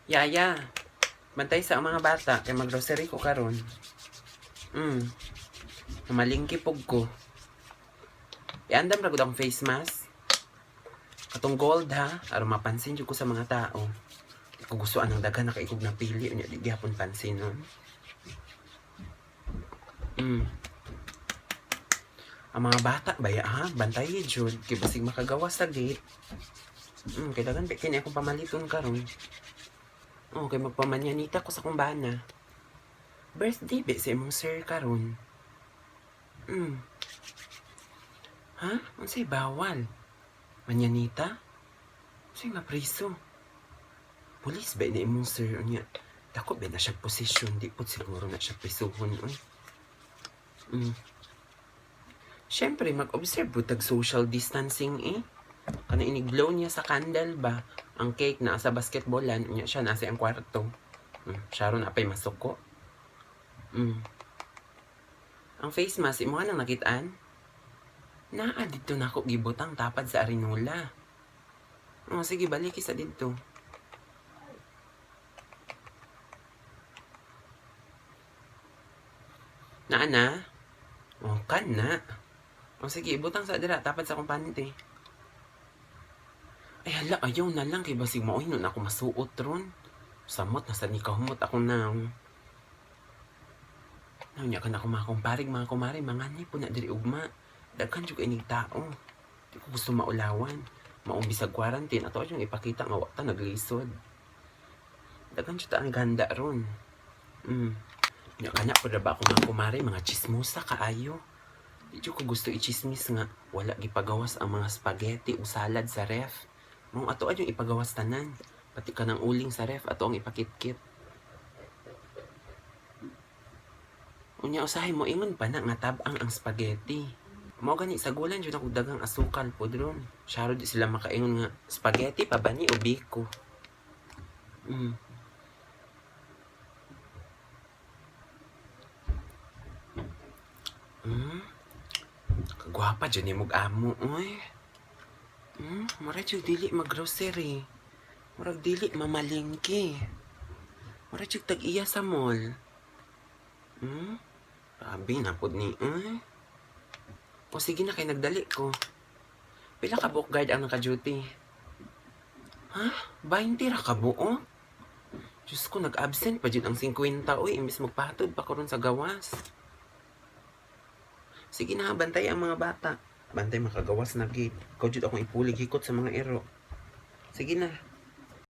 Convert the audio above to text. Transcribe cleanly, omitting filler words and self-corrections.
Yaya, bantay sa mga bata kay maggrocery ko karon. Mamalingki pug ko. Iandam ra gud akong face mask. Katong gold ha, aron mapansin jud ko sa mga tao. Di ko gusto anang daghan na kaikog na pili unya di gihapon pansin nun. Ang mga bata baya ha, bantay jud kay basig makagawas sa gate. Kailangan ba kini akong pamaliton karon. Oh, kay magpamanyanita ko sa akong bana. Birthday ba sa imong sir karon? Ha? Unsay bawal? Manyanita? Unsay nga priso? Pulis ba ni imong sir unya? Dako ba na siya posisyon? Di po siguro na siya prisuhon oy. Siyempre, mag-observe po tag social distancing eh. Kana inig-blow niya sa candle ba? Ang cake na sa basketballan, unya siya nasa ang kwarto. Siya ron apay masuko. Ang face mask, imo nang nakitaan? Naa didto nako gibutang tapad sa Arinola. Oh, sige, balik sa didto. Naa na? Oh, kan na. Oh, sige, ibutang sa dira tapad sa akong panty. Ay hala, ayaw na lang kay basig maoy nun ako masuot ron. Samot na sa ni kahumot ako na. Naunya ka na ako mga kumparig, mga kumari, mga ni po na diri ugma. Daghan jud kay inig tao. Di ko gusto maulawan. Maong bisag quarantine ato yung ipakita nga wa ta naglisod. Daghan jud ta ang ganda ron. Nya kana pud ra ba ako mga kumari, mga chismosa kaayo. Di jud ko gusto i-chismis nga wala gipagawas ang mga spaghetti o salad sa ref. Mao ato yung ipagawas tanan. Pati ka ng uling sa ref ato ang ipakitkit. Unya usahay mo ingon pa na nga tab-ang ang spaghetti. Mao gani sagulan jud ako daghang asukal pod ron. Syaro di sila makaingon nga spaghetti pa ba ni o biko. Kagwapa jud nimog amo oy. Murag jud dili maggrocery. Murag dili mamalengke. Murag jud tag-iya sa mall. Grabe na pod ni oy. O sige na kay nagdali ko. Pila ka buok guard ang naka-duty? Ha? 20 ra ka buok? Diyos ko, nag-absent pa jud ang 50 oy, imbes magpatod pa ko ron sa gawas. Sige na, bantay ang mga bata. Bantay makagawas na gate. Ikaw jud akong ipulig hikot sa mga ero. Sige na.